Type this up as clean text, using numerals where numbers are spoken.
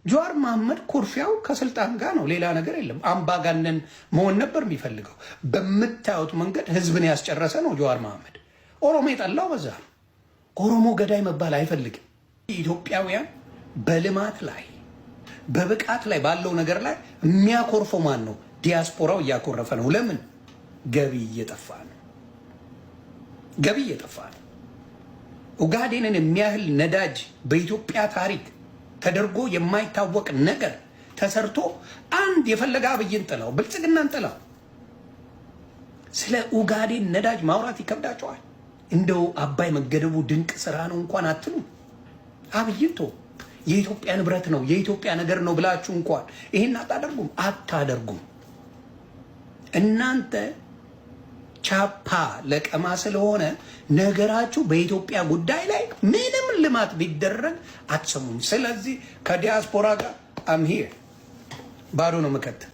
ጀዋር መሐመድ ኩርፊያው ከስልጣን ጋር ነው፣ ሌላ ነገር የለም። አምባገነን መሆን ነበር የሚፈልገው። በምታዩት መንገድ ህዝብን ያስጨረሰ ነው ጀዋር መሐመድ። ኦሮሞ የጠላው በዛ ነው። ኦሮሞ ገዳይ መባል አይፈልግም። ኢትዮጵያውያን በልማት ላይ፣ በብቃት ላይ፣ ባለው ነገር ላይ የሚያኮርፈው ማን ነው? ዲያስፖራው እያኮረፈ ነው። ለምን? ገቢ እየጠፋ ነው። ገቢ እየጠፋ ነው። ኡጋዴንን የሚያህል ነዳጅ፣ በኢትዮጵያ ታሪክ ተደርጎ የማይታወቅ ነገር ተሰርቶ፣ አንድ የፈለገ አብይን ጥላው፣ ብልጽግናን ጥላው፣ ስለ ኡጋዴን ነዳጅ ማውራት ይከብዳቸዋል። እንደው አባይ መገደቡ ድንቅ ስራ ነው እንኳን አትሉ። አብይን ቶ የኢትዮጵያ ንብረት ነው፣ የኢትዮጵያ ነገር ነው ብላችሁ እንኳን ይሄን አታደርጉም፣ አታደርጉም። እናንተ ቻፓ ለቀማ ስለሆነ ነገራችሁ በኢትዮጵያ ጉዳይ ላይ ምንም ልማት ቢደረግ አትሰሙም። ስለዚህ ከዲያስፖራ ጋር I'm here፣ ባዶ ነው ምከት።